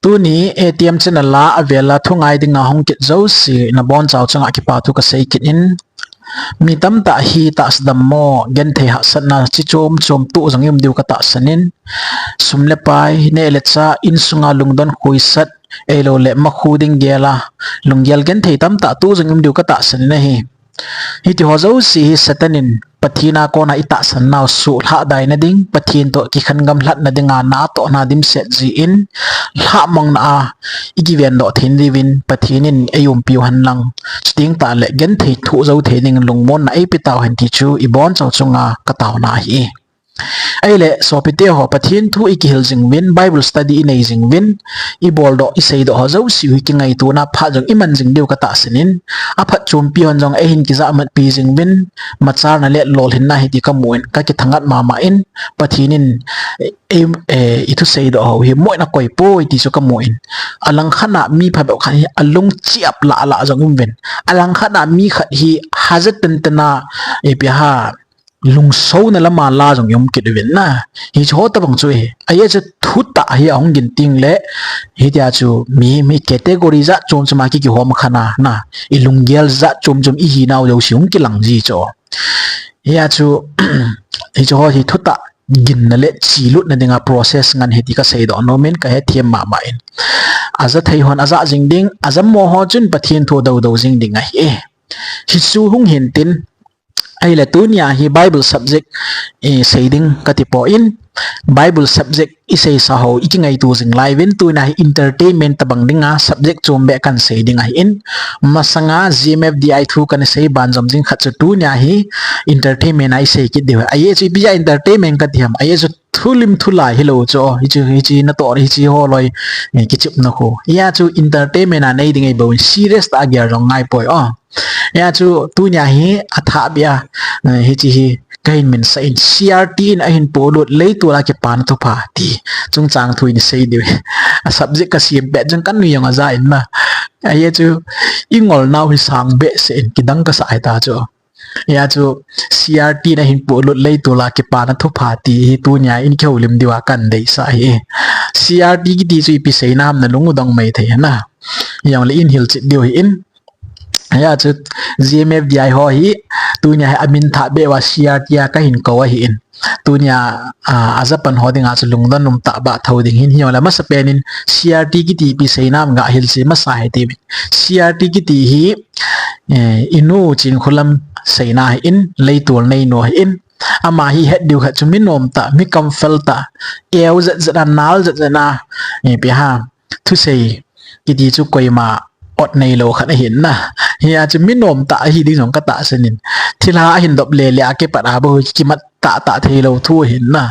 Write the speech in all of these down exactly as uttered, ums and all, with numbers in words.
Tuni A T M channel a avel a thu ngai dinga hung kit jouse nabonchau chunga kipa thu kasei kit in. Mi tamtah hi tahsa dammo, genthei hahsatna chi chom chom tuh jong i um diu katahsan in. Sum le pai, neh le chah, insunga lungdon khuisat, ahilou le makhu ding gel a, lunggel genthei tamtah tuh jong i um diu katahsan in ahi. Hiti ho jouse hi Satan in Pathen a kona i tahsan nau suhlhah dai nading, Pathen toh kikhen gamlhat nadinga natohna dimset jin, lhahmang na a i kiven doh thei diuvin Pathen in ei umpiu hen lang, chuteng tah le genthei thoh jou thei ding lungmonna ei pe tauhen ti chu i bonchau chunga ka taona ahi. Ahile, sopite ho, Pathen thu i kihil jing uvin, Bible study i nei jing uvin, i bol doh, i sei doh ho jouse u hi kingaitona phat jong i man jing diu ka tahsan in, a phatchompi hon jong ei hin kijahmatpi jing uvin, machalna le lolhinna ahi ti ka mu in, ka kithangat mama in, Pathen in, eh, eh, i thusei doh ho hi moh in a koi poi ti chu ka mu in. A langkhat a mi phabep khat hi a lung chiap lah lah jong um uvin. A langkhat a mi khat hi haja tenten a, eh, ipi ham, lungsona lama la jong i um kit uvin na. Hiche ho tabang chu ahi. Ajeh chu thutah hi ahung gin teng le, hitia chu mi, mi category jat chom chom a ki, kihom khan a na. I lunggel jat chom chom i hinau jouse hung kilang ji chu. Hia chu, hiche ho hi thutah ginna le chilutna dinga process ngen ahi ti ka seidoh nom in ka hethem mama in. Aja thei hon aja jing ding, aja mo ho chun Pathen thu dou dou jing ding ahi. Hichu hung hin tin, ahile tunia hi Bible subject, eh, sei ding kati poi, Bible subject i seisa ho i kingaito jing lai uvin, tunia hi entertainment tabang dinga subject chom beh kan sei ding ahin, masanga G M F D I thu kan sei ban jom jing khat chu tunia hi entertainment a i sei kit diu. Ajeh chu ipi jeh a entertainment kati ham, ajeh chu thulim thulai hilou chu, hiche, hiche natoh, hiche ho loi, eh, kichepna khu. Hia chu entertainment a nei ding ahi bou in serious tah a gel jong ngai poi o. Hia chu tunia hi athah beh a, eh, hiche hi ka hin min sah in C R T in ahin polut, Leitol a kipana thupha ti. Chungchang thu in sei diu. A subject ka sem pet jong ka nui jong aja in na. Ajeh chu i ngol nau hi sang behseh in kidang ka sah ahi ta chu. Hia chu C R T in ahin polut, Leitol a kipana thupha ti hi tunia in kihoulim diu a kan deisah ahi. C R T kiti chu ipi seina ham, nalung u dong mai thei na. Hijongle in hilchet diu ahin. Hia chu G M F D I ho hi tunia hi amin thah beh uva C R T a ka hin kou ahin. Tunia, ah, aja pan ho dinga chu lungdon um tah bah thou ding ahin, hijongle masapen in C R T kiti ipi seina ham ga hilchet masa hite. C R T kiti hi, eh, i nu Chinkholam seina ahin, Leitol neinu ahin. Ama hi het diu khat chu mi nom tah, mi kamfel tah, eu jet jet a, nal jet jet a, eh, ipi ham, thusei kiti chu koima ot neilou khat ahin na. Hia chu mi nom tah ahi ding jong ka tahsan in. Thilha ahin dop le le a kipat a bou kimat tah tah theilou thu ahin na.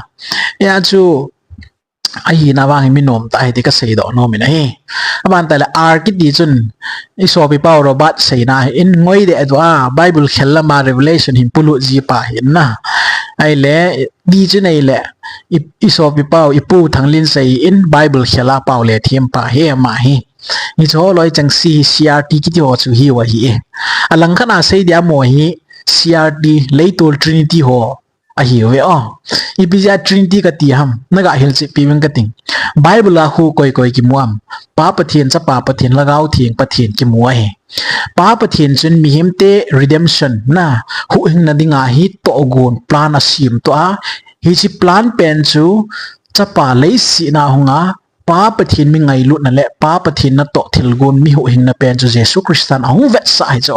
Hia chu ahina vang hi mi nom tah ahi ti ka seidoh nom in ahi. Aban tah le R kiti chun i sopi pau Robert seina ahin, ngoi deh dua Bible khel lama Revelation hin polut ji pa ahin na. Ahile D chu nei le i, i sopi pau, i pu Thanglin sei in, Bible khel a pau le them pa ahi ama hi. Hiche ho loi chengse hi C R T kiti ho chu hiu ahi. A langkhat a sei dia mo hi C R T, Leitol Trinity ho ahiuve o. Ipi jeh a Trinity kati ham, na ga hilchetpi uvin ka ting. Bible a khu koi koi kimu ham? Pa Pathen, Chapa Pathen, Lhagao Theng Pathen kimu ahi. Pa Pathen chun mihemte redemption na, huhhingna dinga hi tohgon plan asem toh a. Hiche plan pen chu Chapa leiset a hunga, Pa Pathen mi ngailutna le Pa Pathen natoh thilgon mi huhhingna pen chu Jesu Christan ahung vetsah ahi chu.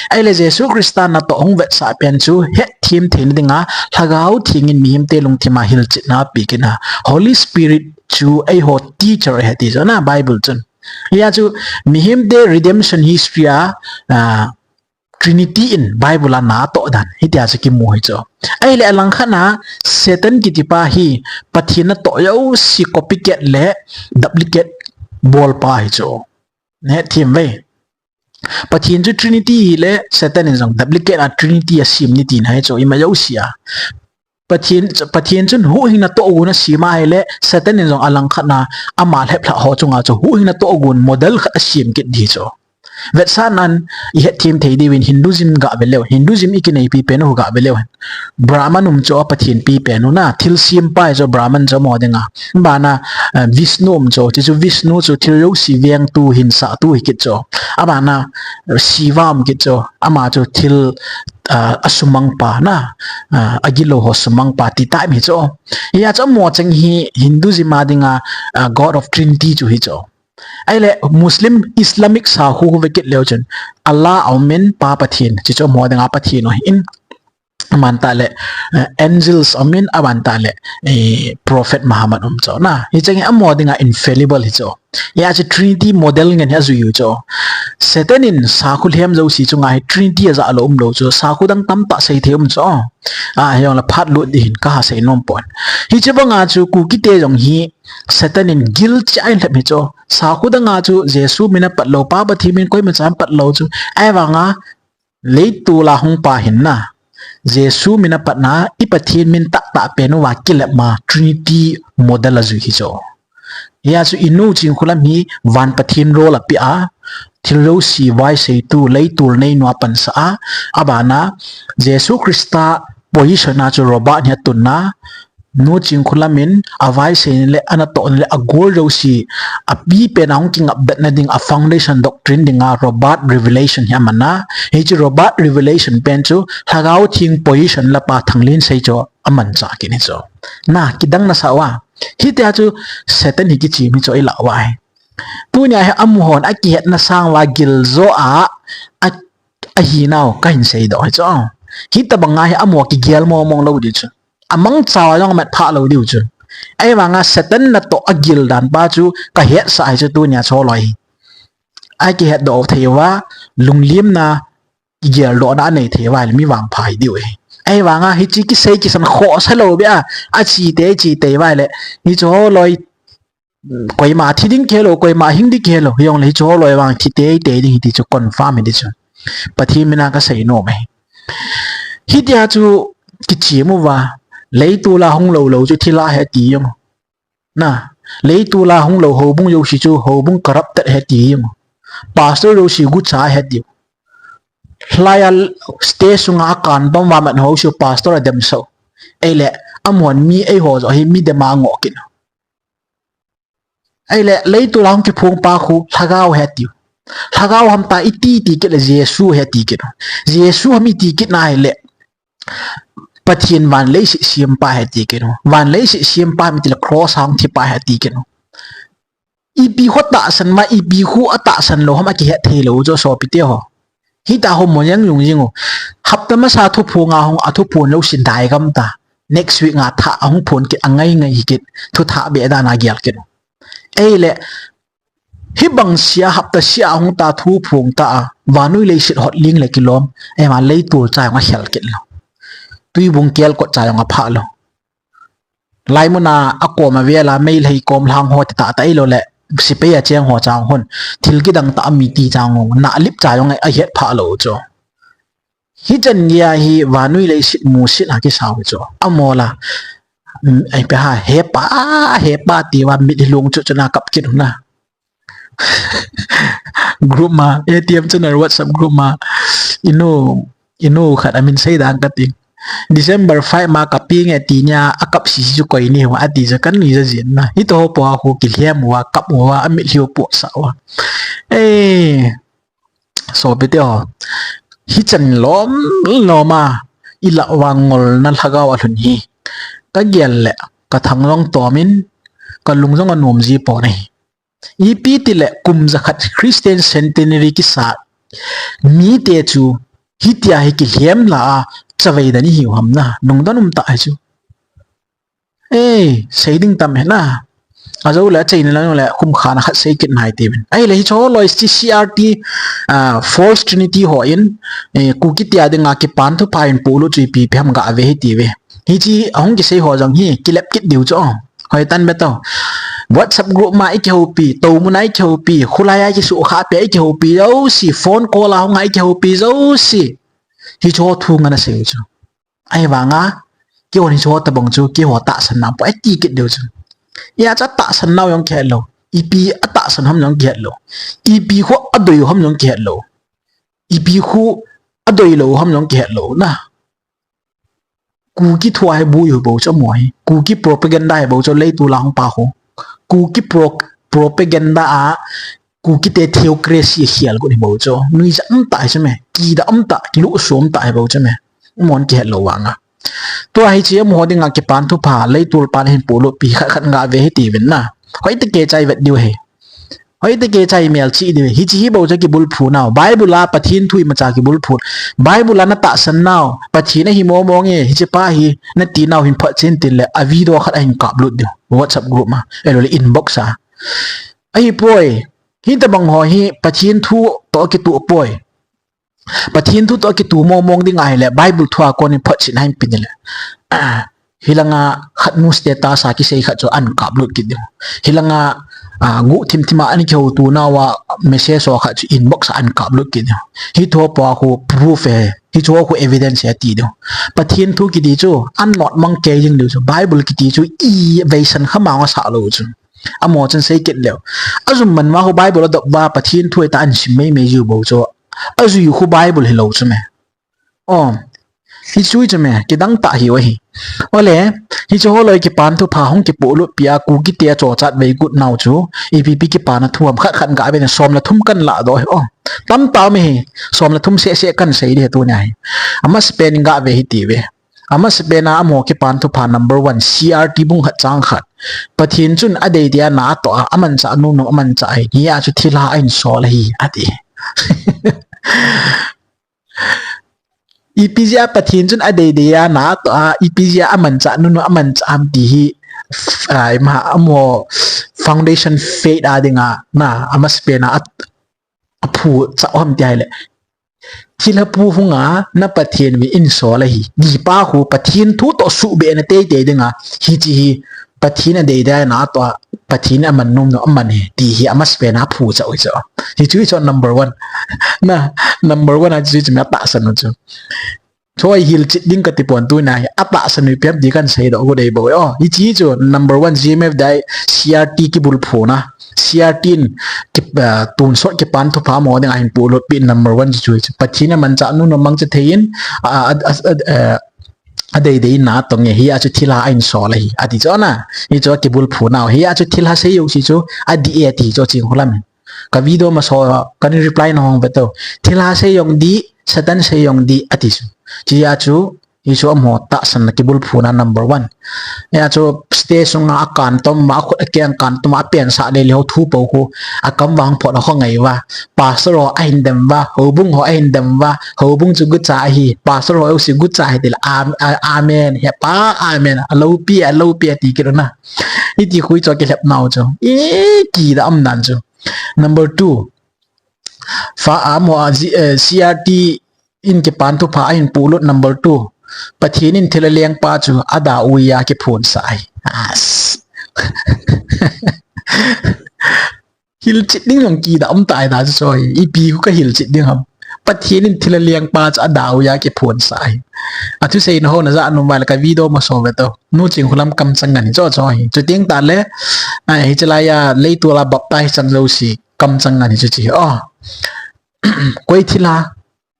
Ahile Jesu Christan natoh ahung vetsah pen chu hetthem theina dinga Lhagao Theng in mihemte lungthim a hilchetna ape kit na. Holy Spirit chu eiho teacher ahi ti chu na Bible chun. Hia chu mihemte redemption history a, ah, Trinity in Bible a natoh dan hitia chu kimu ahi chu. Ahile alangkhat a Satan kiti pa hi Pathen natoh jouse copycat le duplicate bol pa ahi chu. Na hetthem uve. Pathen chu Trinity hile Satan in jong duplicate a Trinity asem ni tina ahi chu, ima jouse a. Pathen, Pathen chun huhhingna tohgon asem ahile, Satan in jong alangkhat a ama lheplhah ho chunga chu huhhingna tohgon model khat asem kit di chu. Vetsahnan i hetthem thei diuvin Hinduism gah ve leu. Hinduism i kineipi pen u gah ve leu hen. Brahman um chu a Pathen pi pen u na. Thil sempa hi chu Brahman chu amaho dinga. Abana, eh, Vishnu um chu. Chu chu Vishnu chu thil jouse vengtu, hinsahtu hi kit chu. Abana, eh, Shiva um kit chu. Ama chu thil, ah, a sumangpa na. Ah, a gilou ho sumangpa ti tai mi chu. Hia chu amaho cheng hi Hinduism a dinga, ah, God of Trinity chu hi chu. Ahile Muslim Islamic sakho khu ve kit leu chun Allah a um in, Pa Pathen, chu chu amaho dinga Pathen u ahin. Aban tah le, eh, angels um in, aban tah le, eh, Prophet Muhammad um chu na. Hicheng hi amaho dinga infallible hi chu. Hia chu Trinity model ngen hi ajui u chu. Satan in sakho lhem jouse chunga hi Trinity a ja lou um lou chu. Sakho dang tamtah sei thei um chu. A, hijongle phat lut ding hin ka ha sei nom pon. Hiche banga chu Kukite jong hi Satan in gilcheh a ahin lhep hi chu. Sakho danga chu Jesu min a pat lou, Pa Pathen min koima chan pat lou chu. Ahivanga leitol a hung pa hin na, Jesu min a patna, i Pathen min tahtah pen uva kilep ma, Trinity model ajui hi chu. Hia chu i Nu Chingkhulam hi van Pathen role a pe a, thil jouse vaiseitu, leitol neinu a pansah a, abana Jesu Christa position a chu Robert hi atun na, Nu Chingkhulam in a vaisei le, a natoh le, a gol jouse, a pi pen a hung kingapdatna ding, a foundation doctrine dinga Robert Revelation hi aman a. Hiche Robert Revelation pen chu Lhagao Theng position la pa Thanglinsei chu amanchah kit hi chu. Na, kidang nasa uva. Hitia chu Satan hi kichem hi chu i lah uva hi. Tunia hi amahon akihetna sang uva giljo a, a, ahinau kahin seidoh hi chu. Hitobanga hi amaho kigel mong mong lou ding chu. Amangcha uva jong amat phah lou diu chu. Ahivanga Satan natoh agil dan pa chu kahetsah hi chu tunia chu loi. Akihetdoh thei uva, lunglimna, kigeldohna anei thei uva le mi vangpha hi diu ahi. Ahivanga hiche kisei kisan khohsa lou beh a, ache tei, che tei uva le, hichu loi, koima thi ding kihelou, koima hing ding kihelou, hijongle hichu loi vang thi tei tei ding hi ti chu confirm hi ti chu. Pathen mina kasei nom e. Hitia chu kichem uva, leitol a hung lou lou chu thil ahi ati jong. Na, leitol a hung lou houbung jouse chu houbung corrupted ahi ati jong. Pastor jouse gucha ahi ati. Lhaiya stage sunga akan bam uva mat ho chu pastor ademsah u. Ahile, amahon mi eiho joh hi mi dem a angoh kit u. Ahile, leitol a hung kiphong pa khu, Lhagao ahi ati u. Lhagao ham tia iti ti kit le Jesu ahi ati kit u. Jesu ham iti kit na ahile, Pathen van leiset sempa ahi ati kit u. Van leiset sempa ham iti le cross a hung thi pa ahi ati kit u. Ipi khu tahsan ma, ipi khu atahsan lou ham akihet thei lou u chu sopite ho. Hitia ho mo jeng jung jing u. Hapta masa thuphong a hung, athuphon lou sin dai gam ta. Next week nga thah ahung phon kit, angai ngai hi kit. Thu thah beh dan a gel kit u. Ahile, hibang sia hapta sia ahung ta thuphong ta a, vannoi leiset hot ling le kilom, ema leitol cha jong akhel kit lou. Tuibung kelkot cha jong aphah lou. Laimun a akom avel a Meitei kom lhang ho ti tahtah ahilou le, sepai a cheng ho chang hon, thil kidang tah a mi ti chang hon, nahlip cha jong ahet phah lou chu. Hichan geiya hi vannoi leiset musit a kisau hi chu. Amol a, mm, ipi ham, hepa, hepa tia mitlhi long chu chu na kap kit u na. Group ma, A T M channel WhatsApp group ma, i nu, i nu khat amin sei dang kati. December five ma kapeng e ti nia, akap sisi chu koi ni ham ati chu kanui ja jin na. Hitoh ho po a khu kilhem uva, kap uva, amitlhi u potsah uva. Eh, sopite ho. Hichan lom lom a, i lah uva ngolna lhagao alhun hi. Kagel le, kathang jong tom in, kalung jong anom ji pon ahi. Ipi ti le kum jakhat Christian centenary kisa mite chu hitia hi kilhem la a chavei dan ihiu ham na, lungdon um tah hi chu. Eh, sei ding tam ahi na. Ajou le achaina lang le kum khat na khat sei kit nai ti uvin. Ahile hichu loi C R T, ah, False Trinity hon, eh, Kuki tia dinga kipan thupha in polut chu ipi ipi ham gave hite ve. Hiche ahung kisei ho jong hi kilep kit diu chu. Hoi tan be tao. WhatsApp group ma i kihoupi, tou mun a i kihoupi, khulai a i kisukha pi a i kihoupi jouse, phone call a hung a i kihoupi jouse. Hichu thu ngen asei u chu. Ahivanga, kihon hichu tabang chu, kihon tahsan na po, ati kit diu chu. Hia chu tahsan nau jong kihe lou. Ipi atahsan ham jong kihet lou. Ipi khu adei u ham jong kihet lou. Ipi khu adei lou ham jong kihet lou na. Kuki thu a hi bui u bou chu mo hi. Kuki propaganda hi bou chu leitul a hung pa khu. Kuki pro-, propaganda a Kuki te theocracy a khel got hi bou chu. Nuijat umtah hi chu me. Kidah umtah, kiluhsuh umtah hi bou chu me. Amahon kihet lou vang a. Tua hiche amaho dinga kipan thupha, leitul pan ahin polut pi khat khat ngah ve hiti uvin na. Hoitah kei chai vet diu ahi. Hoitah kei chai melchih diu ahi. Hiche hi bou chu kibulphu nau. Bible a Pathen thu imacha kibulphu. Bible a natahsan nau. Pathen ahi momo nge, hiche pa hi nati nau hin photchen tin le a video khat ahin kaplut diu. WhatsApp group ma. Ahilou le inbox a. Ahipoi. Hitobang ho hi Pathen thu toh kitoh poi. Pathen thu toh kitoh momong ding ahile, Bible thu a kon in photchen ahin pe in le. Ah, hilanga khat nu status a kisei khat chu ahin kaplut kit diu. Hilanga, ah, guh thim thim a ana kihouto nauva message ho khat chu inbox a ahin kaplut kit diu. Hiche ho pa khu proof e, hiche ho khu evidence e ti diu. Pathen thu kiti chu anot mang kei jing diu chu. Bible kiti chu iveisan kha mang asah lou chu. Amaho chun sei kit leu. Ajum man uva khu Bible adop uva Pathen thu ahitai ahin sim mei mei jiu bou chu. Ajui khu Bible hilou chu me. O, hichu chu me, kidang tah hiu ahi. Ole, hiche holoi kipan thupha hung kipolut pi a Kuki te achochat vei got nau chu. Ipi pi kipana thu ham khat khat ngah ve na som le thum kan ladoh hi. O, tamtah um ahi. Som le thum seh seh kan sei ding tunia hi. Amasapen in ngah ve hiti uve. Amasapen a amaho kipan thupha number one, C R T bung khat chang khat. Pathen chun adei dei a na atoh a, amanchah nom nom amanchah ahi. Hia chu thilha ahin sol ahi, ati. Ipi jeh a Pathen chun adei dei a na atoh a, ipi jeh a amanchah nom nom amanchah ham ti hi, ah, ima, amaho foundation faith a dinga, na, amasapen a, aphuchah u ham ti ahile. Thilha pu hunga na Pathen min eihin sol ahi. Dihpa khu Pathen thu toh suhbeh na teitei dinga. Hiche hi Pathen adei dei a na atoh a, Pathen aman nom nom aman ahi. Ti hi amasapen a aphuchah u chu. Hichu chu number one. Na, number one a chu chu me atahsan u chu. Choi hilchet ding kati pon tunia hi. Atahsan u ipi ham ti kan seidoh u dei bou. O, hiche chu number one G M F D I C R T kibulphuna. C R T in ki, ah, tonsot kipan thupha amaho dinga ahin polut pi number one chu chu. Pathen amanchah nom nom mangcha thei in, ah, ah, ah, ah, adei dei in na atoh nge, hia chu thilha ahin sol ahi. Ati chu na. Hichu kibulphu nau. Hia chu thilha sei jouse chu adih e ati chu Chingkholam in. Ka video masa a, ka reply na hung ve to. Thilha sei jong dih, Satan sei jong dih, ati chu. Hiche a chu, hichu amaho tahsan na kibulphuna number one. Hia chu stage sunga akan tom uva, akhut akeng kan tom uva, apensah lele ho thu po khu, akam vang phot a khongai uva. Pastor ho ahin dem uva, houbung ho ahin dem uva, houbung chu gucha ahi, pastor ho jouse gucha ahi tile, am-, a-, amen, hepa, amen, aloupi, aloupi, ati kit u na. Hiti khu chu kilhep nau chu. E, kidah um dan chu. Number two, fa, amaho, eh, C R T in kipan thupha ahin polut number two. Pathen in thilha lengpa chu ada uva kiphonsah ahi. As. Hilchet ding jong kidah um tai da chu choi. Ipi khu ka hilchet ding ham. Pathen in thilha lengpa chu ada uva kiphonsah ahi. Athusei na ho na ja nom uva le ka video masa ve to. Nu Chingkholam kamchang ngen hi chu choi. Chuteng tale, ai, hiche laiya leitul a baptize chang jouse kamchang ngen hi chu chi. O. Koi thilha,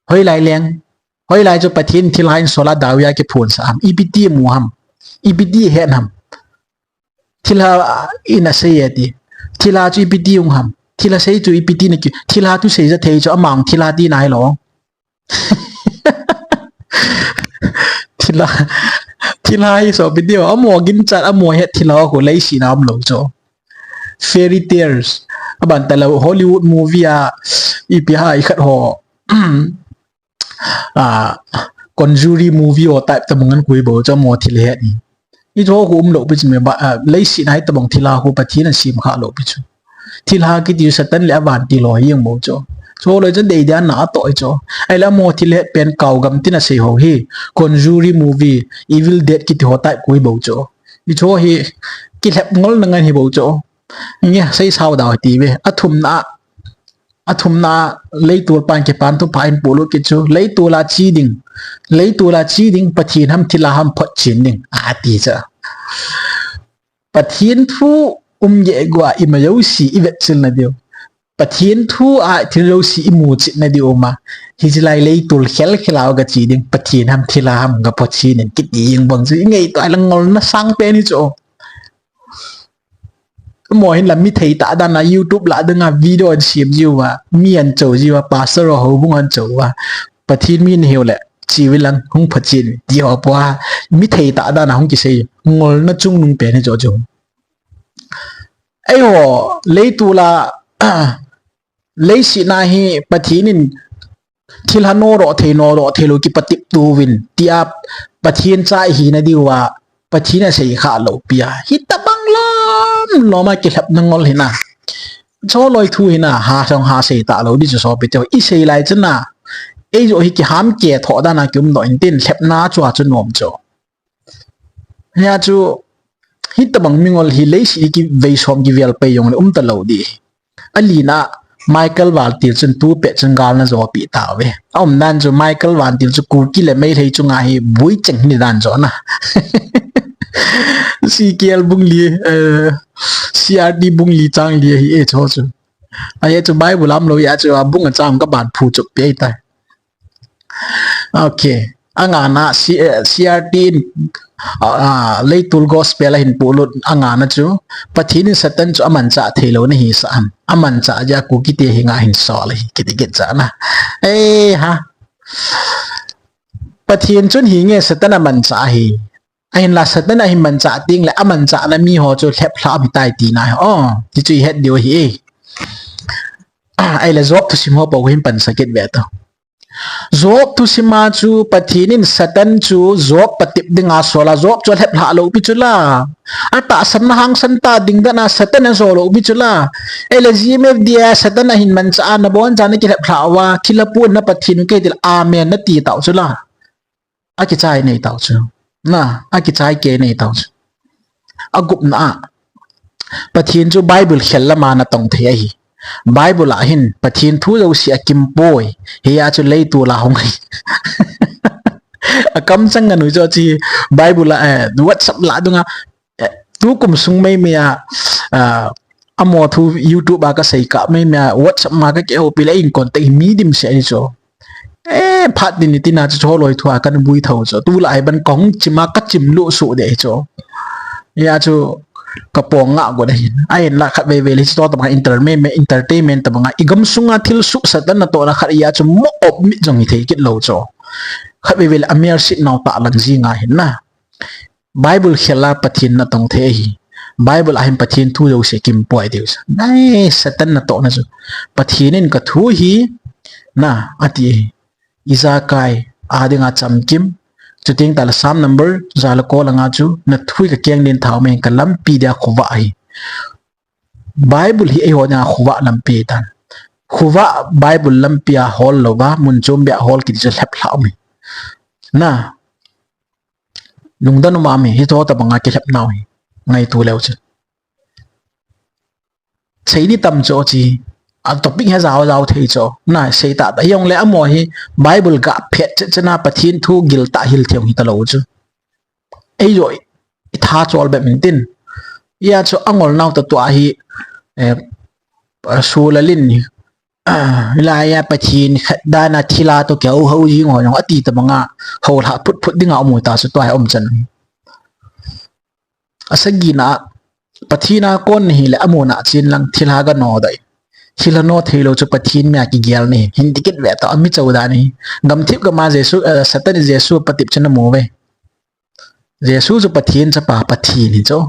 hoilai leng, hoilai chu Pathen thilha eihin sol a ada uva kiphonsah ham. Ipi ti mu ham. Ipi ti het ham. Thilha in asei e ti. Thilha chu ipi ti um ham. Thilha sei chu ipi ti na ki. Thilha thusei ja thei chu amang thilha ti na hilou. Thilha, thilha hi so video. Amaho ginchat, amaho het thilha khu leiset a umlou chu. Fairy tales. Aban tale Hollywood movie a ipi ham ikhat ho. Ah, Conjuring movie ho type tobang ahin koi bou chu amaho thilha hi. Hiche ho khu umlou pi chu me ba, ah, leiset a hitobang thilha khu Pathen in asem kha lou pi chu. Thilha kiti chu Satan le avantil ho hi jeng bou chu. Chu loi chu adei dei a na atoh hi chu. Ahile amaho thilha pen kau gam tin asei ho hi. Conjuring movie, Evil Dead kiti ho type koi bou chu. Hiche ho hi kilhep ngol na ngen hi bou chu. Nge sei sao dau ti ve. Athumna, athumna leitul pan kipan thupha ahin polut kit chu. Leitul a che ding. Leitul a che ding Pathen ham thilha ham photchen ding. Ati chu. Pathen thu um geh gua ima jouse i vetchil na diu. Pathen thu a thil jouse i muchet na diu ma. Hiche lai leitol khel khel a ka che ding. Pathen ham thilha ham ka Pathen in kiti jeng bang chu i ngaito a lang ngolna sang pen hi chu. Mo hin la mi thei tah dan a YouTube lah ding a video an sem jiu va, mi an cho jiu va, pastor ho bung an cho va. Pathen mi ni hiu le, chi vi lang hung pha chin ti ho po a. Mi thei tah dan a hung kisei. Ngolna chungnung pen hi chu chu. Eiho, leitol a, leiset na hi Pathen in thilha nodoh thei, nodoh thei lou kipatep tuvin, tia Pathen cha i hina diu a, Pathen a sei kha lou pia. Hitabang lom lom a kilhepna ngol hina. Choloi thu hina, ha song ha sei ta lou di chu sopi teu. I sei lai chun a, ei jo hi kiham ke tho dan a kium doh in tin lhepna chu a chu nom chu. Hia chu, hitabang mingol hi leiset hi kivei som kivel pai jong le um ta lou di. A lina, Michael Vantil chun tu pet chun gal na jo pi ta ve. A um dan chu Michael Vantil chu Kuki le Meitei chunga hi bui cheng ni dan jo na. C K L bung li, eh, C R T bung li chang li hi e cho chu. A ye chu Bible am lou ya chu a bung a chang ka ban phu chu pe ta. Okay. A ngana C-, eh, C R T in, ah, ah, leitol gospel a hin pulut a ngana chu. Pathen in Satan chu amanchah thei lou na hi sa am. Amanchah ja Kuki te hi nga hin sol hi kiti kit cha na. Eh, ha. Pathen chun hi nge Satan amanchah hi. Ahin la Satan ahin manchah ting le amanchah na mi ho chu lhep lha mi tai ti na. Oh, ti chu i het diu hi e. Ai le Job thusim ho po hin pan sakit ve to. Job thusim a chu Pathen in Satan chu Job patep ding a sol a, Job chu lhep lha lou pi chu la. A tahsan na hangsan ta ding dan a Satan a sol lou pi chu la. Ai le G M F D a Satan ahin manchah a na bon cha na kilhep lha va, thilha pu na Pathen u ke til amen na ti tau chu la. A kichai nei tau chu. Na, a kichai ke nei tau chu. A gupna a. Pathen chu Bible khel lama na tong thei ahi. Bible a hin Pathen thu jouse a kim poi. Hi a chu leitol a hung hi. A kam chang nganu chu chi Bible a, eh, WhatsApp la dunga, eh, tu kum sung mai mai a, ah, amo thu YouTube a ka sei ka mai mai a WhatsApp ma ka ke ho pi le in contact mi dim se ni chu. Eh, phat din ni tina chu choloi thu a kan bui thou chu. Tu la ai ban kong chima ka chim lu su de chu. Ya chu ka pong nga go de hin. Ai la khat vei vei le chu to ta bang inter-, me, me entertainment ta bang i gam sunga thil su Satan na to na khat ya chu mo op mi jong i thei kit lou chu. Khat vei vei le a mer sit nau ta lang ji nga hin na. Bible khel a Pathen na tong thei ahi. Bible a hin Pathen thu jouse kim poi diu sa. Nai Satan na to na chu. Pathen in ka thu hi na ati ahi. Ijakai a ding a chamkim. Chuting ta la Psalm number ja le ko langa chu na thu hi ka keng din thau me ka lampi dia khovah ahi. Bible hi eiho dinga khovah lampi tan. Khovah Bible lampi a hol lou va, mun chom bia hol kiti chu lhep lha um hi. Na. Lungdon um a mi, hi to ta banga kilhep nau hi. Ngaito leu chu. Sei di tam chu chi. A topic he jao jao thei chu. Na, sei ta ta. Jong le amo hi Bible ga phet che che na Pathen thu gil ta hil thei hi ta lou chu. Ei jo i tha chol bep min tin. Ia chu angol nau ta tua hi, eh, su la lin ni. Ah, laia Pathen khat dana thila to keu ho jing ho jong ati ta banga ho la phut phut dinga um ta chu tua hi um chan. A sagina Pathen a kon hi le amuna chin lang thila ga no dai. Thila no thei lou chu Pathen mi a kigel ni. Hin tikit ve ta ami chau da ni. Gam thip gam a Jesu, eh, Satan Jesu patep chana mu ve. Jesu chu Pathen chapa Pathen hi chu.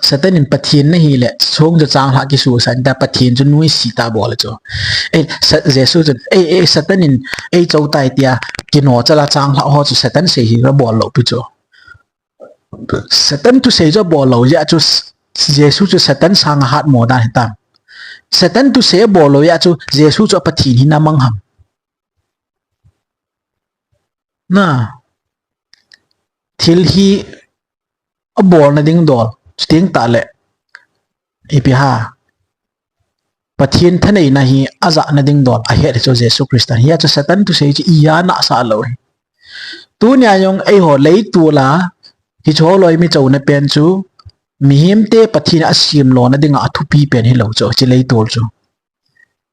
Satan in Pathen na hi le, song chu chang hla kisu san ta Pathen chu nuisat ta bol chu. Ei, Sa-, Jesu chu, ei, ei, Satan in, ei chau tai tia, kino chala chang hla ho chu Satan sei hi ra bol lou pi chu. Satan thusei chu bol lou, ya chu S-, Jesu chu Satan sang hat mo dan hi tam. Satan thusei bol lou, ya chu Jesu chu Pathen hi na mang ham. Na, thil hi a bol na ding dol, chuting ta le, ipi ha, Pathen thanei na hi a ja na ding dol, a het chu Jesu Christa, hi a chu Satan thusei chu i ya na sa lou hi. Tunia jong ei ho leitol a, hi chu holoi mi chau na pen chu, Mihemte Pathen in asem lona dinga athupi pen hilou chu, hiche leitol chu.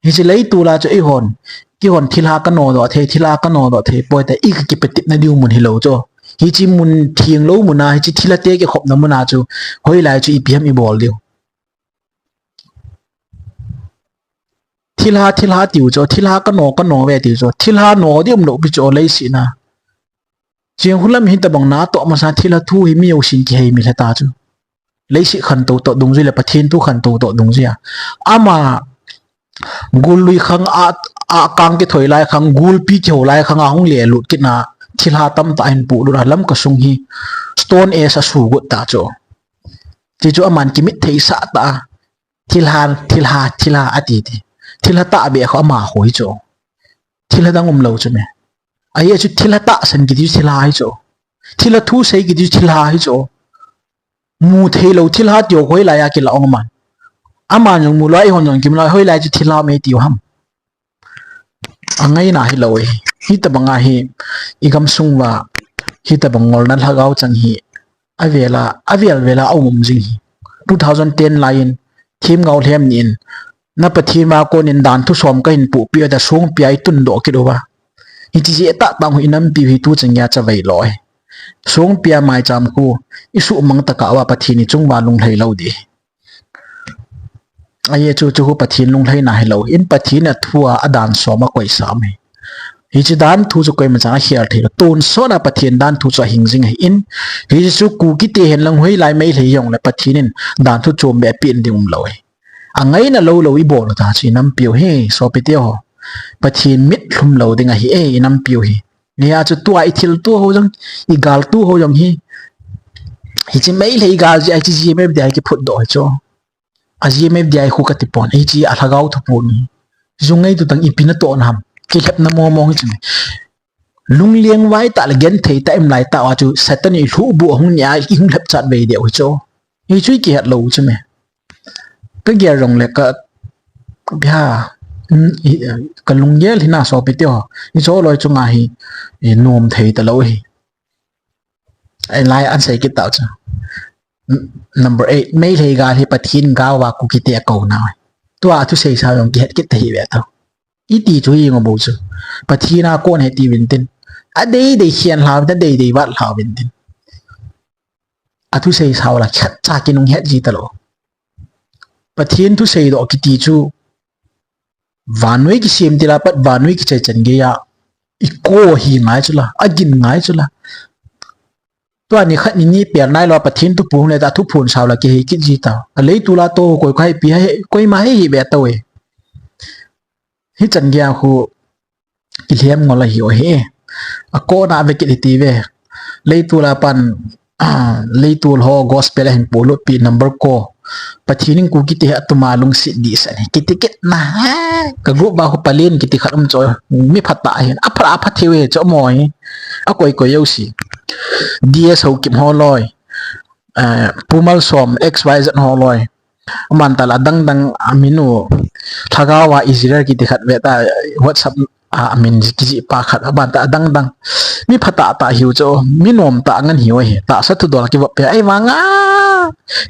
Hiche leitol a chu eihon, eihon thilha kanodoh thei, thilha kanodoh thei poi tia ikipatepna diu mun hilou chu. Hiche mun thenglou mun a, hiche thilhate kikhopna mun a chu, hoilai chu ipi ham ibol diu. Thilha, thilha tiu chu, thilha kano, kano ve tiu chu, thilha no ding umlou pi chu, leiset a. Cheng hulam hitobang natoh masa thilha thu hi mi jousen kiheimil hita chu. Leiset khantou toh dungjui le Pathen thu khantou toh dungjui a. Ama, gul lui khang a, akang kithoi lai khang, gulpi kihou lai khang a hung lelut kit na, thilha tamtah ahin polut a, Lamka sung hi Stone Age a sugot ta chu. Ti chu aman kimit thei sah ta a. Thilha, thilha, thilha ati ti. Thilha tahbeh kho ama kho hi chu. Thilha dang umlou chu me. Ahi chu thilha tahsan kiti chu thilha hi chu. Thilha thu sei kiti chu thilha hi chu. Mu theilou thilha tiu hoilai a kila ong man. Aman jong mu lou, eihon jong kimu lou, hoilai chu thilha me tiu ham. Angaina hilou e. Hitobang a hi, igamsung uva, hitobang ngolna lhagao chang hi, avel a, avel vel a aum jing hi. Two thousand ten lai in, themgao lhem ni in, na Pathen a kon in dan thu som kahin pohpeh a, songpi a itundoh kit uva. Hiche jeh tah tah u hi inampiu hi tuchan geiya chavei lou e. Songpi a maicham khu, isuhmang tah a uva Pathen ichung uva lunglhai lou ding. Ahi chu, chu khu Pathen lunglhaina hilou. In Pathen a thu a, adan som a koisah um hi. Hiche dan thu chu koima chan akhel thei lou. Tonsot a Pathen dan thu chu ahing jing ahi in. Hiche chu Kuki te hen lang hoilai Meitei jong le Pathen in dan thu chom beh apeh ding umlou hi. Angaina lou lou ibol u ta chu inampiu hi, sopite ho. Pathen mit lhum lou ding ahi e, inampiu hi. Hia chu tua ithilto ho jong, igalto ho jong hi. Hiche Meitei gal jeh a hiche G M F D I kiphutdoh hi chu. A G M F D I khu kati pon, hiche a lhagao thu pon hi. Jung ngei tu tang ipi natohna ham. Kilhepna momong hi chu me. Lungleng vai tah le genthei tah imlai tah uva chu Satan in ilhuhbuh ahung nia, ihung lhep chat vei deu hi chu. Hichu ikihet lou chu me. Kagel jong le ka, bia, mm, i, kalunggel hi na sopite ho. Hiche loi chunga hi, i, nom thei talou hi. Ahi lai an sei kit tau chu. N-, number eight, Meitei gal hi Pathen gal uva Kuki te akou nau. Tua thusei sao jong kihet kit ta hi ve tau. Iti chu hi ngo bou chu. Pathen a kon ahi ti uvin tin. Adei dei khen lha uvin tin, adei dei vat lha uvin tin. Athusei sao la khat cha kinung het ji talou. Pathen thusei doh kiti chu. Vannoi kisem til a pat vannoi kichai chan geiya. Iko hi ngai chu la, agin ngai chu la. Tua nikhat nini pel nailou a Pathen thu pon le ta thu pon sao la kihei kit ji ta. A leitol a toh koi koi pi he, koima hei hi ve tau e. Hichan geiya khu kilhem ngol ahi u ahi. Akona ave kit hiti ve. Leitol a pan, ah, leitol ho gospel ahin polut pi number ko. Pathen in Kuki te atum a lungset dihset hi. Kiti kit na. Ka group a khu Palen kiti khat um chu. Mi phatah ahin. Apha, apha thei u ahi chu mo hi. Akoi koi jouse. D S Haokip ho loi. Eh, Pu Malsom, X Y Z ho loi. Aman tah la adang dang amin u. Lhagao a Israel kiti khat ve ta, WhatsApp a amin kijih pa khat, aman tah adang dang. Mi phatah tah hiu chu, mi nom tah ngen hiu ahi. Tahsa thudol kivop pi ahi vang a.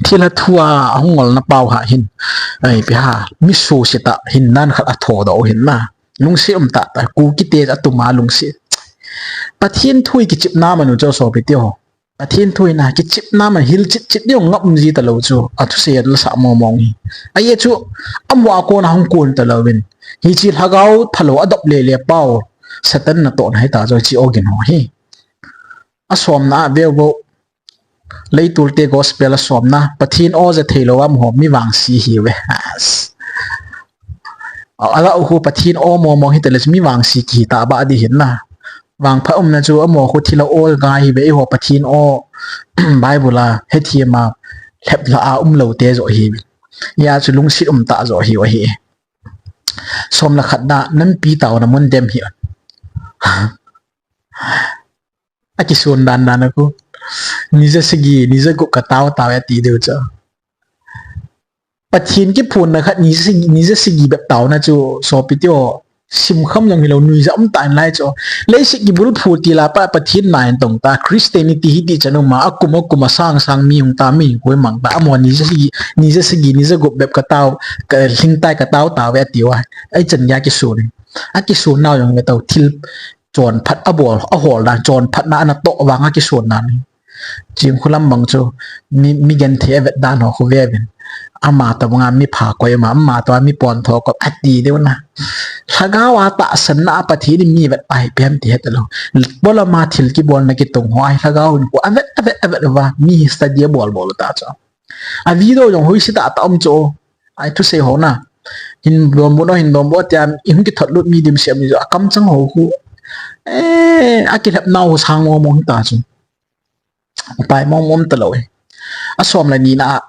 Thilha thu a hung ngolna pau ha hin. Ahi pi ha, mi suse tah hin nan khat athodoh u hin na. Lungset um tah tah, Kuki te atum a lungset. Pathen thu hi kichepna manu chu sopite ho. Pathen thu hi na, kichepna man hilchet chet ding ngap um ji talou chu, athusei a la sa momong hi. Ahi chu, amaho a kon a hung kon talou vin. Hiche lhagao phalou adop le le pau, Satan natohna hita chu hiche ogin ho hi. Asomna a veu vo, leitol te gospel asomna, Pathen o ja theilou amaho mi vangse hi ve. As. A, ala u khu Pathen o momong hita le chu mi vangse kihi ta ba di hin na. Vangpha umna chu amaho khu thilha o ngai hi ve, eiho Pathen o Bible a hethem a lhep la a umlou te joh hi ve. Hia chu lungset um tah joh hi u ahi. Som le khat na, nampi taona mun dem hi. Akisun dan dan a khu. Ni ja sagi, ni ja gup ka tao tao a ti diu chu. Pathen kiphonna khat ni ja sagi, ni ja sagi bep taona chu sopite ho. Simkham jong hilou, nuija um tan lai chu. Leiset kibulphu tila pa Pathen na in tong ta, Christianity hiti chan um a, akum akum a sang sang mi hung ta, mi hung koi mang ta, amaho nija sagi, nija sagi, nija gup bep ka tao, ka lhingtai ka tao tao ve ati uva. Ai chan gei a kisun. Akisun nau jong ve tao thil chonphat abol, ahol dan chonphatna ana toh vang a kisun dan. Chinkholam bang chu mi, mi genthei avet dan ho khu ve uvin. Ama tobang a mi pha koi ma, ama tobang a mi pontho koi ati diu na. Lhagao a tahsanna a Pathen in mi vet pa hi ipi ham ti het lou. Polam a thil kibolna kitung ho a hi lhagao in khu avet, avet, avet uva mi hi study abol bol u ta chu. A video jong hoise tah tah um chu. Ai thusei ho na. Hin donbut o, hin donbut o tia, i hung kithot lut mi dimset mi chu, akamchang ho khu. Eh, akilhep nau sang mong mong ta chu. Upai mong mong ta lou e. Asom le ni na,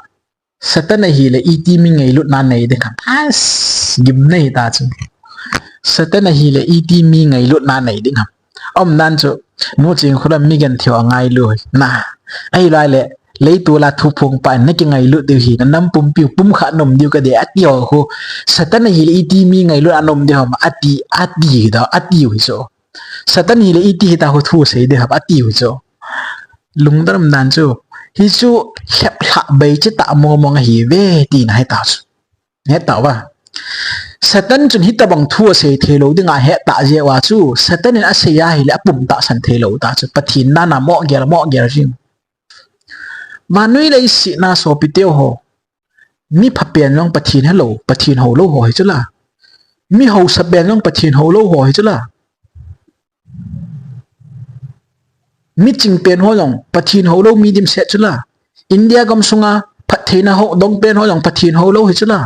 Satan ahile iti mi ngailutna nei ding ham. As, gimnei ta chu. Satan ahile iti mi ngailutna nei ding ham. Aum nan chu, nu Chinkholam mi genthei ho angailu hi. Na, ahilou le, leitol a thuphong pa in na kingailut diu hi, na nam pumpi u pumkhat na um diu ka de, ati ho khu. Satan ahile iti mi ngailut a na um diu ham, ati, ati hi da, ati u hi chu. Satan ahile iti hita khu thu sei diu ham, ati u hi chu. Lungdon um nan chu. Hi chu, lhep lhah bei chi ta mong mong ahi ve, ti na hi ta chu. He ta uva. Satan chun hitabang thu asei thei lou ding ahe ta jeh uva chu, Satan in asei ahile apum tahsan thei lou ta chu, Pathen na na mo gel, mo gel jing. Vannoi leiset na sopite ho. Mi pha pen jong Pathen helou, Pathen houlou ho hi chu la. Mi hausa pen jong Pathen houlou ho hi chu la. Mi ching pen ho jong Pathen houlou mi dimset chu la. India gam sunga phattheina ho dong pen ho jong Pathen houlou hi chu la.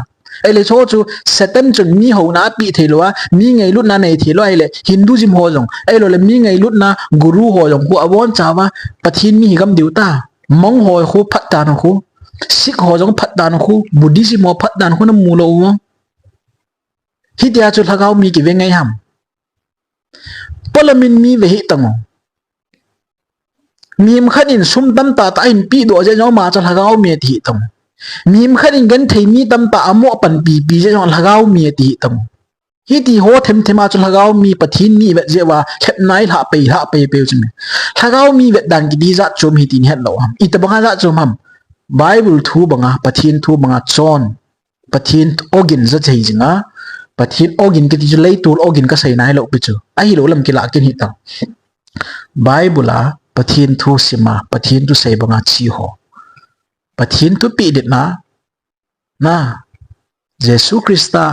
Ahile chu chu Satan chun mi houna apeh thei lou a, mi ngailutna nei thei lou ahile Hinduism ho jong, ahilou le mi ngailutna guru ho jong khu avon chauva Pathen mi hi gam diu ta. Monk ho khu phat dan khu, Sikh ho jong phat dan khu, Buddhism ho phat dan khu na mu lou u. Hitia chu lhagao mi kive ngai ham. Polam in mi ve hih tang u. Mihem khat in sum tamtah tah ahin pehdoh jeh jong ama chu lhagao mi ati hih tang u. Mihem khat in genthei mi tamtah amo panpi pi jeh jong lhagao mi ati hih tang u. Hiti ho them them a chu lhagao mi Pathen mi vet jeh uva lhepna ilhah pei, lhah pei peu chu mi. Lhagao mi vet dan kiti jat chom hi tin het lou ham. Itabang a jat chom ham. Bible thu banga, Pathen thu banga chon. Pathen ogin ja thei jinga, Pathen ogin kiti chu leitol ogin kasei nai lou pi chu. Ahilou lam kilah kin hih tang. Bible a Pathen thu sima, Pathen thu sei banga chi ho. Pathen thu peh ditna, na, Jesu Christa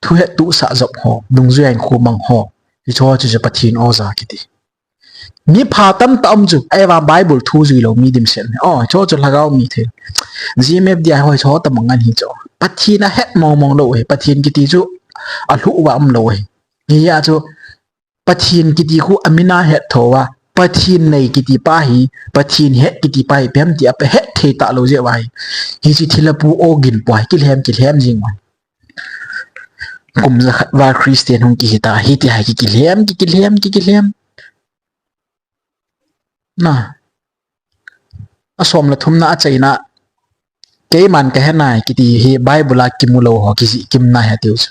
thu hettohsah jop ho, dungjuiya in khu mang ho. Hicho chu chu Pathen oja kiti. Mi pha tamtah um chu, ahivang Bible thu jui lou mi dimset. Oh, hicho chu lhagao mi thei. G M F D I ho hicho tabang ngan hi chu. Pathen ahet mong mong lou hi, Pathen kiti chu alhuh uva um lou hi. Hia chu Pathen kiti khu amin a het tho uva, Pathen nei kiti pa hi, Pathen het kiti pa hi, ipi ham ti a pa het thei talou jeh uva hi. Hiche thilha pu ogin pu hi, kilhem, kilhem jing uva. Kum jakhat val Christian hung kihi ta, hiti hi ki, kilhem, ki, kilhem, ki, kilhem. Na. Asom le thumna achaina. Keiman kahe nai kiti hi Bible a kimu lou ho kijih kim nai atiu chu.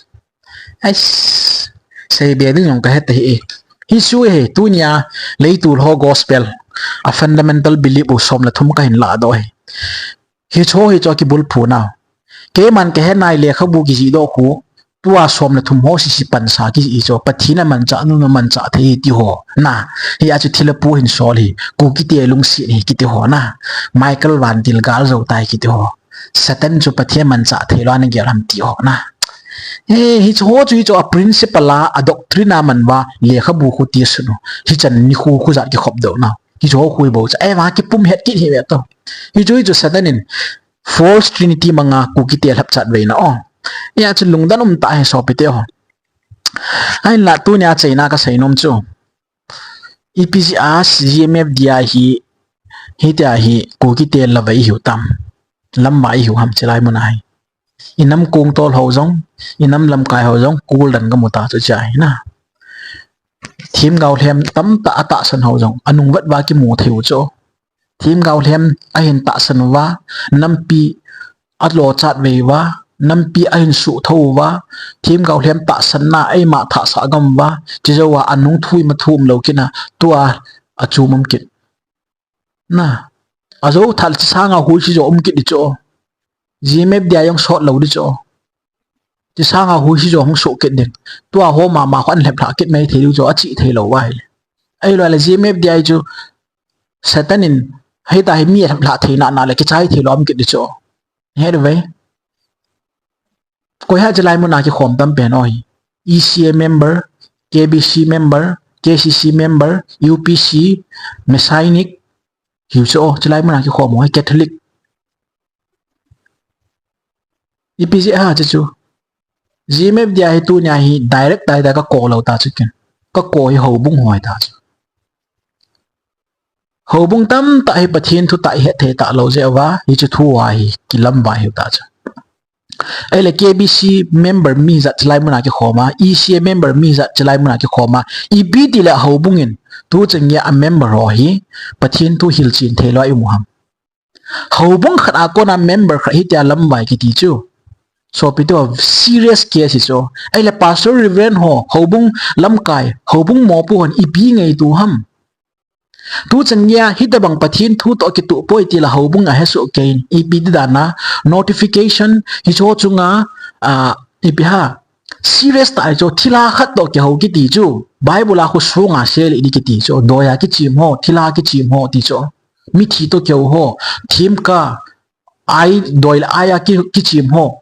Ais, seibe ding jong kahe tahih e. Hichu hi tunia leitol ho gospel a fundamental belief u som le thum kahin lahdoh hi. Hicho hicho kibulphu nau. Keiman kahe nai lekhabu kijihdoh khu. Tua som le thum ho sisi pansa kijih chu Pathen amanchah nu amanchah thei ti ho. Na, hia chu thilha pu hin sol hi. Kukite lungset hi kiti ho na. Michael Van Til gal jou tai kiti ho. Satan chu Pathen manchah thei lou ana gel ham ti ho na. Eh, hicho ho chu hicho a principle a, a doctrine a man uva lekhabu khu ti sunu. Hichan nikho khu jat kikhop doh na. Hicho ho khu hi bou cha. Eh, va kipum het kit hi ve to. Hichu hichu Satan in false trinity manga Kukite lhapchat veina o. Hia chu lungdon um tah hi sopite ho. Ahinla tunia chaina kasei nom chu. Ipi jeh a G M F D I hi, hitia hi Kukite lavai hiu tam. Lamvai hiu ham chilai muna hi. Inam kong tol ho jong, inam lamkai ho jong, kul dan kamu ta chu chai na. Themgao lhem tamtah atahsan ho jong, anung vet uva kimu thei u chu. Themgao lhem ahin tahsan uva, nampi alo chat vei uva, nampi ahin suh thou uva, themgao lhem tahsanna eima thahsah gam uva, chujou a anung thu ima thu umlou kit na, tua achom um kit. Na, ajou thah le chusanga huisi jo um kit di chu. GMFDI jong sot lou di chu. Chusanga huisi jo hung soh kit ding. Tua ho mama khu ahin lhep lhah kit mai thei diu chu, achi thei lou uva ahile. Ahilou le GMFDI chu Satan in hita hi mi alhep lhah theina na le kichai thei lou um kit di chu. He de ve. Koi ham chulai muna kikhom tam pen ho hi? ECA member, KBC member, KCC member, UPC, Messianic, hiu chu, chulai muna kikhom ho hi Catholic. Ipi jeh ham chu chu. GMFDI hi tunia hi direct direct kakou lou ta chu ken. Kakou hi houbung ho hi ta chu. Houbung tamtah hi Pathen thutah ihet thei talou jeh uva, hiche thu a hi kilamvai hiu ta chu. Ahile KBC member mi ijat chulai muna kikhom a, ECA member mi ijat chulai muna kikhom a, ipi tile houbung in tuchan geiya amember ho hi Pathen thu hilchen thei lou a imu ham? Houbung khat a kona member khat hitia lamvai kiti chu, sopite ho, serious case hi chu. Ahile pastor, reverend ho, houbung lamkai, houbung mopo hon ipi ngaito ham? Tuchan geiya hitobang Pathen thu toh kitoh poi tile houbung ahesoh keiyin, ipi ti dan a notification hiche ho chunga, a, ipi ham, serious tah hichu, thilha khat toh kihou kiti chu, Bible a khu songa sel in kiti chu, doiya kichem ho, thilha kichem ho ti chu, mithi toh kihou ho, themgao, ai, doi le ai a ki, kichem ho.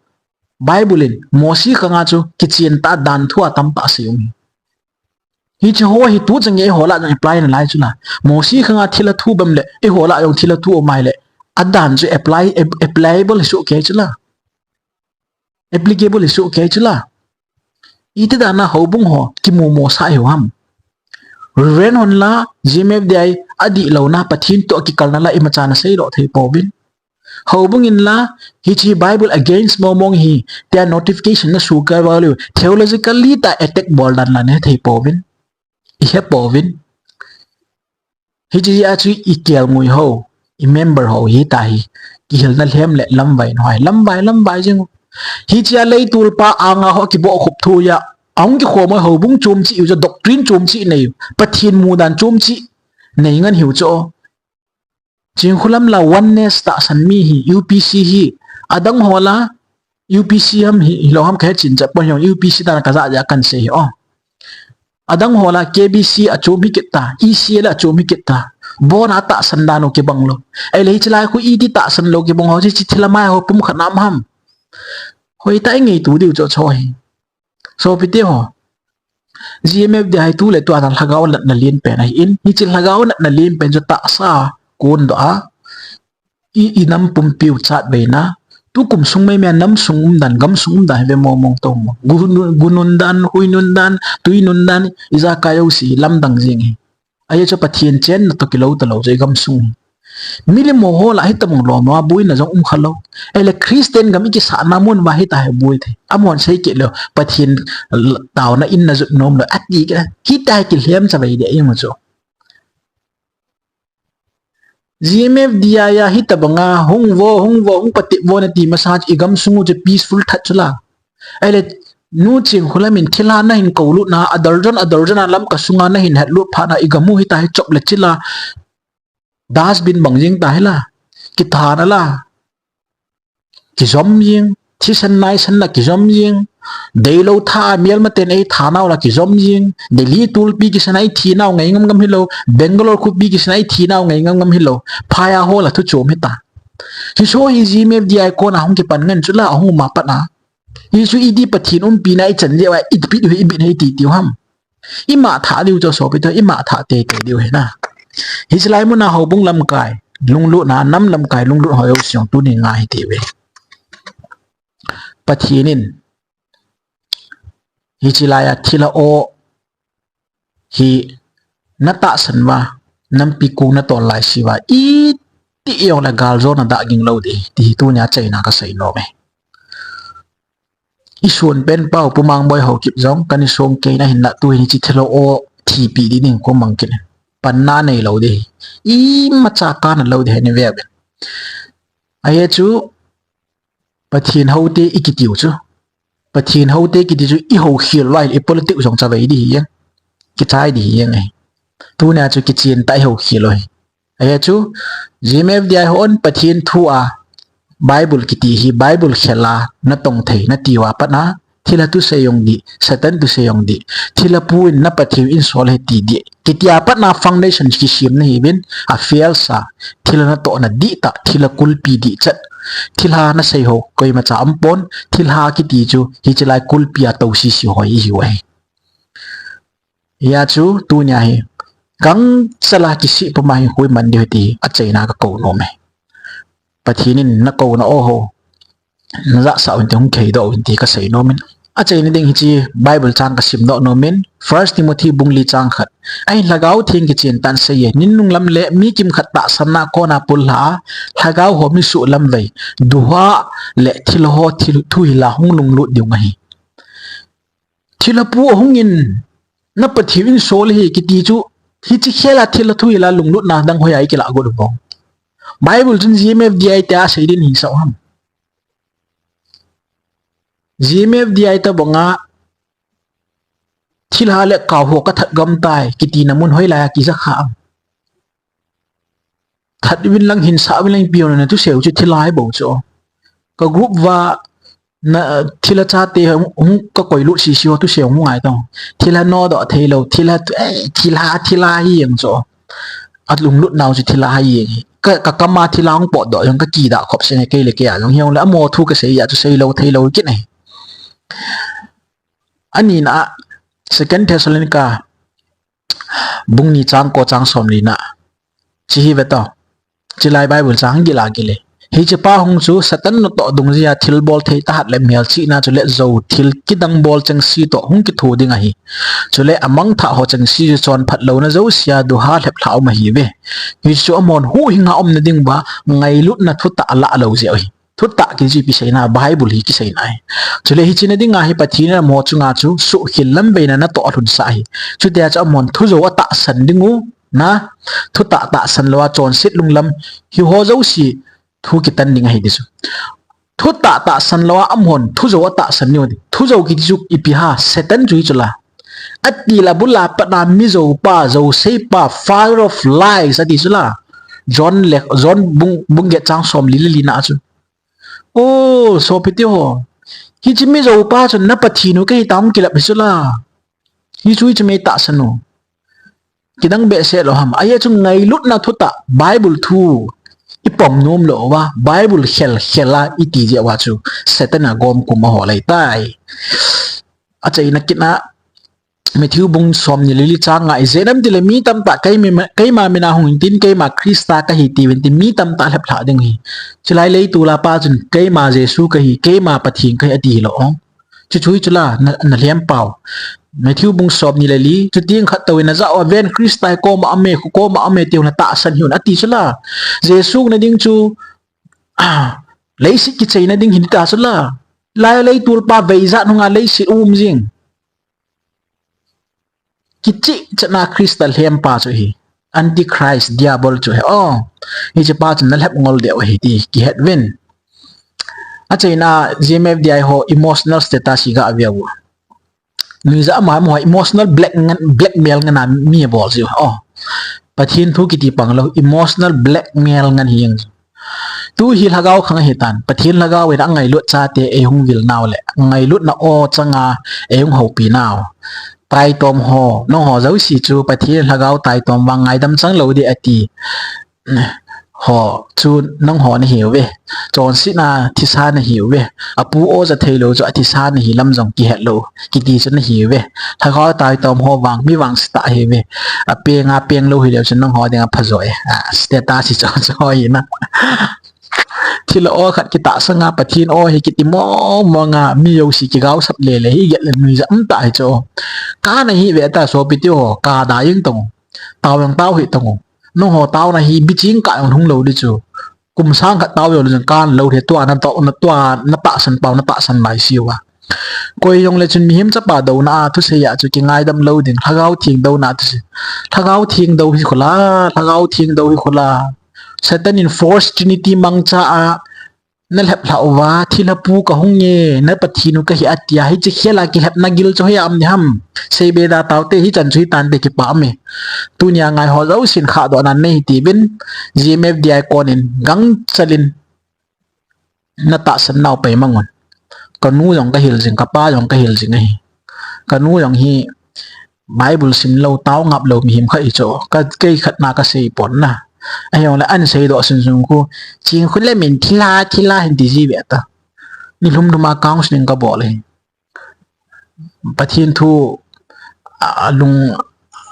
Bible in Mosi khanga chu kichen tah dan thu a tamtah asei um hi. Hiche ho hi tuchan geiya eiho lah a jong apply nalai chu la. Mosi khanga thilha thu bang le, eiho lah a jong thilha thu um ahile, adan chu apply, ap-, applicable hisoh kei chu la. Applicable hisoh kei chu la. Iti dan a houbung ho kimu mosah hiu ham? Reverend hon la, GMFDI adih louna, Pathen toh kikalna la imacha nasei doh thei pouvin. Houbung in la, hiche Bible against mong mong hi, tia notification nasu kei uva leh, theologically tah attack bol dan la nahe thei pouvin. Ihe pouvin. Hiche a chu ikelngoi ho, imember ho hita hi, kihilna lhem le lamvai na ho hi, lamvai, lamvai jing u. Hiche a leitolpa anga ho kibohkhup thu a, ahung kikhom u houbung chom cheh u chu, doctrine chom cheh nei u, Pathen mudan chom cheh nei ngen hiu chu. Chinkholam la Oneness tahsan mi hi, UPC hi, adang ho la, UPC ham hi, hilou ham kahe chen chet pon, UPC dan a kajah jeh a kahin sei hi o. Adang ho la KBC achom hi kit ta, ECA la achom hi kit ta. Abona tahsan dan u kibang lou. Ahile hiche lai khu iti tahsan lou kibang ho, hiche thilha mai ho pumkhat na um ham? Hoitah a ingaito diu chu chu hi. Sopite ho, GMFDI hi tuletua lhagao natna lenpen ahin, hiche lhagao natna lenpen chu tahsa kondoh a, i, inam pumpiu chatveina, tukum sung maimai a namsung umdan, gamsung umdan hi ve mong mong tou mo. Gu nun, gu nun dan, hui nun dan, tui nun dan, ijakai jouse lamdang jeng hi. Ajeh chu Pathen chenna toh kilou talou chu igamsung hi. Milim ho lah hitobang lom lom a boina jong um khalou. Ahile Christian gam ikisahna mun uva hita hi boi thei. Amahon sei kit leu, Pathen taona in najot nom lou ati kit a, hita hi kilhem chavei deh imu chu. GMFDI a hitobanga hung vo, hung vo, hung patep vo nati masa chu igamsung u chu peaceful that chu la. Ahile, nu Chinkholam in thilha nahin koulutna, a darjan, a darjan a Lamka sunga nahin hetlut phat na, igam u hita hi chop le chil a, dustbin bang jeng ta hi la, kitha na la, kijom jeng, thisan naisan la kijom jeng, deilou tha a melmaten eitha nau la kijom jeng, Delhi tulpi kisan a ithi nau ngai ngam ngam hilou, Bangalore khopi kisan a ithi nau ngai ngam ngam hilou, phai a ho la thu chom hita. Hiche hi GMFDI kona hung kipan ngen chu la, ahung um a pat a. Hichu iti Pathen umpina ichan jeh uva, ipit u hi ibit hi ti tiu ham? Ima thah diu chu sopite, ima thah teitei diu hi na. Hiche lai muna houbung lamkai lunglutna, nam lamkai lunglut ho jouse jong tuni ngai hite uve. Pathen in hiche lai a thilha o hi natahsan uva, nampi kong natol laise uva, iti jongle galjona dah ging lou ding, ti hi tunia achaina kasei nom e. Isun pen pau Pu Mangboi Haokip jong kana song kei na hinla tuhin hiche thilha o thipi ding ding khu mang kit in. Panna neilou ding hi. Imacha kana lou ding hi ni ve uvin. Ajeh chu Pathen houte i kitiu chu. Pathen houte kiti chu i houkhel lai, i politics jong chavei di hi jeng. Kichai di hi jeng ahi. Tunia chu kichen tah i houkhel ahi. Ahi chu, G M F D I hon Pathen thu a, Bible kiti hi, Bible khel a, na tong thei, na tiu a pat na, thilha thusei jong di, Satan thusei jong di, thilha pu in na Pathen in sol ahi ti di. Kiti a pat na foundation kisem na hi bin, a fail sa, thilha na toh na di ta, thilha kulpi di chat, thilha na sei ho, koima cha ampon, thilha kiti chu, hiche lai kulpi a to sisi ho i hiu ahi. Hia chu tunia hi, kang chala kisih puma hi hui man diu ti, achaina ka kou nom e. Pathen in na kouna o ho, na jahsah un ti hung kheidoh un ti ka sei nom in. Achaina ding hiche Bible chang ka simdoh nom in, First Timothy bung li chang khat. Ahin Lhagao Theng kichen tan sei e, nin nung lam le mi kimkhat tahsanna kona pul lha, Lhagao ho mi suh lam vei, duha le thil ho thil thu hila hung lunglut diu ahi. Thilha pu ahung in, na Pathen in sol ahi kiti chu, hiche khel a thilha thu hila lunglutna dang hoiya i kilah got u vong. Bible chun G M F D I te a sei din hi sao ham. G M F D I ta banga, thilha le kau ho ka that gam tai, kiti na mun hoilai a kija kha am. That vin lang hin sa vin lang pion na thusei u chu thilha bou chu. Ka group va na thilha chate hung ka koi lut sisi ho thusei u ngai tong. Thilha nodoh thei lou, thilha, eh, thilha, thilha hi jeng chu. A lunglut nau chu thilha hi jeng. Ka, ka kam a thilha hung potdoh jong ka kidah khop se nge kei le kei a jong hi jong le amo thu ka sei a chu sei lou thei lou kit nai. Ani na Second Thessalonica bung ni chang ko chang som li na. Chi hi ve to. Chilai Bible chang gila gile. Hiche pa hung chu Satan natoh dungjuia thilbol thei tahat le melchihna chule jou thil kidang bol chengse toh hung kitho ding ahi. Chule amangthah ho chengse chu chonphat louna jousea duha lhep lha um ahi ve. Hichu amahon huhhinga umna ding uva ngailutna thutah alah lou jeh u ahi. Thutah kiti chu ipi seina, Bible hi kiseina ahi. Chule hiche na dinga hi Pathen in amaho chunga chu suhkhel lamveina natoh alhunsah ahi. Chutia chu amahon thujou atahsan ding u, na, thutah tahsan lou a chonset lunglam hi ho jouse thu kitan ding ahi ti chu. Thutah tahsan lou a amahon thujou atahsan ding u ti. Thujou kiti chu ipi ham, Satan chu hi chu la. Atil abul a pat na mijou pa, jousei pa, father of lies ati chu la. John le, John bung, bung get chang som li le li na chu. O, sopite ho. Hiche mijou pa chun na Pathen u kahi tia hung kilep hi chu la. Hichu hichu mei tahsan u. Kidang behseh lou ham. Ahi chu ngailutna thutah Bible thu i pom nom lou uva, Bible khel khel a i ti jeh uva chu Satan a gomkum aho lai tai. Achaina kit na Matthew bung som ni le li chang nga, ijeh inem itile mi tamtah keima, keima mina hung intin, keima Christa kahi tiuvin tin, mi tamtah lhep lha ding ahi. Chulai leitol a pa chun keima Jesu kahi, keima Pathen kahi ati hilou. Chuchu hi chu la, na, na lhem pau. Matthew bung som ni le li, chuteng khat touvin najah uva ven Christa hi koma aume, koma aume tiu natahsan hih un ati chu la. Jesu na ding chu, ah, leiset kicheina ding hita chu la. Lai leitol pa veijat nunga leiset um jing. Kicheh chetna Christa lhempa chu hi. Antichrist, Diabol chu hi. Oh, hiche pa chu nalhep ngol deu ahi ti kihet uvin. Achaina G M F D I ho emotional status hi gave u. Nuijat ama amaho emotional black ngan, blackmail ngan a mi abol jiu. Oh, Pathen thu kiti pang lou, emotional blackmail ngan hi jeng. Tu hi lhagao khang ahitan, Pathen lhagao in angailut chate eihung vil nau le, angailutna o changa eihung houpi nau. Taitom ho, nangho jouse chu Pathen lhagao taitom vang ngaidam chang lou ding ati. Ho chu nangho nahiuve. Chonsetna thisa nahiuve. Apu o ja theilou chu athisa nahi lam jong kihet lou. Kiti chu nahiuve. Lhagao taitom ho vang, mi vangse tah ahiuve. Apeng a peng lou hileu chu nangho dinga phajo e. Ah, status hi chu, chu hi na. Thil o khat kitahsanga Pathen o hi kiti mong monga mi jouse kigaosap lele hi get le nuijat um tah hi chu. Kana hi ve ta sopite ho, kada jeng tong. Tao jong tao hih tong. Nangho taona hi biching kah jong hung lou ding chu. Kum sang khat tao jong lou jong kan lou thei tua na tao na tua na tahsan pau na tahsan lai siuva. Koi jong le chun mihem chapa douna a thusei a chu kingaidam lou ding. Lhagao Theng douna thusei. Lhagao Theng dou hi khu la, Lhagao Theng dou hi khu la. Satan in false trinity mangcha a nalhep lhah uva, thilha pu kahung e, na Pathen u kahi atia, hiche khel a kilhepna gil chu hoiya um ding ham. Seibe da taute, hichan chu hitante kipah ume. Tunia ngai ho jousen khahdoh nan nei hite uvin, G M F D I konin gangchal in natahsan nau pei mangun. Kanu jong kahil jing, kapa jong kahil jing ahi. Kanu jong hi Bible sim lou, tao ngap lou mihem khat ahi chu. Ka, kei khat na kasei pon na. Ahijongle ahin seidoh sunsun khu, ching khu le min thilha, thilha hin ti ji ve ta. Ni lhum lhum a counseling kabol ahi. Pathen thu, a, alung,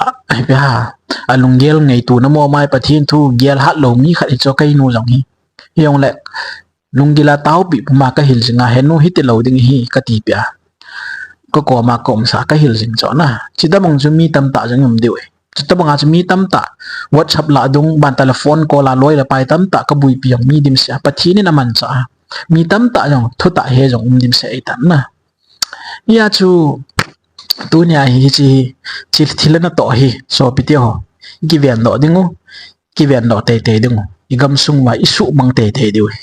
a, ipi ham, alunggel ngaito na mo mai Pathen thu gel hat lou mi khat ahi chu keinu jong hi. Hijongle, lunggil a taopi puma kahil jing a, henu hiti lou ding ahi kati pia. Kakoma kaumsa kahil jing chu na. Chutobang chu mi tamtah jong um diu ahi. Chutobang a chu mi tamtah WhatsApp lah dung, ban telephone call a loi le pai tamtah kabuipi jong mi dimset a. Pathen in amanchah a. Mi tamtah jong thutah he jong um dimset ahitan na. Hia chu tunia hi hiche hi, hiche thil natoh hi, sopite ho, kivendoh ding u, kivendoh teitei ding u, igamsung uva isuhmang teitei diu ahi.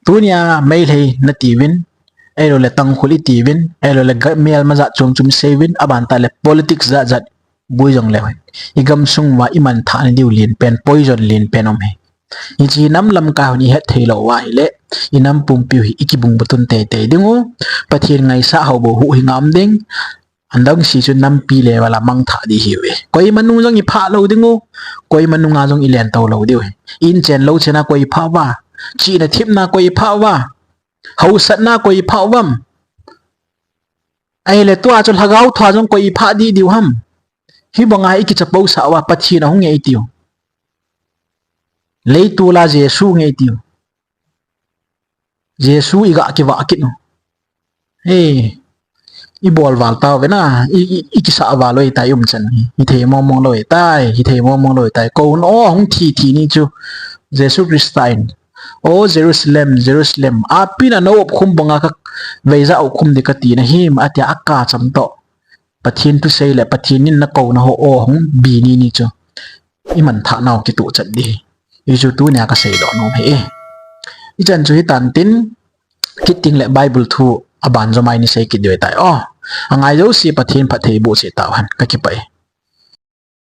Tunia Meitei nati uvin, ahiloule Tangkhul iti uvin, ahiloule ga-, melma jat chom chom sei uvin, aban tah le politics jat jat bui jongleu hen, igamsung uva imanthah na diu lenpen, poison lenpen um ahi. Hiche hi nam lamkai hon ihet thei lou uva ahile, inam pumpiu hi ikibung butun teitei ding u, Pathen ngaisah hou bou huhhinga um ding, adang se chu nampi level a mangthah ding ahiuve. Koima nung jong iphah lou ding u, koima nunga jong ilentou lou diu ahi. Inchen louchen a koi phah uva, chihna thepna koi phah uva, hausatna koi phah uvam. Ahile tua chu lhagao thua jong koi iphah dih diu ham. Hibanga ikichapousah uva Pathen ahung nge itiu. Leitol a Jesu nge itiu. Jesu iga kivah kit u. He, ibol val tauve na, i, i, ikisah val u ahitai umchan hi. Hithei mong mong lou ahitai, hithei mong mong lou ahitai. Kouna o hung thi thi ni chu Jesu Christa in, O Jerusalem, Jerusalem, apin a na opkhum banga ka veija opkhum ding kati nahim, atia akacham toh. Pathen thusei le Pathen in nakouna ho o hung bi ni ni chu imanthah nau kitoh chat ding ahi. Hichu tunia kaseidoh nom ahi. Ichan chu hitan tin, kit teng le Bible thu aban jomai ni sei kit diu ahitai. O, angai jouse Pathen phatthei boh cheh tauhen, kakipah e.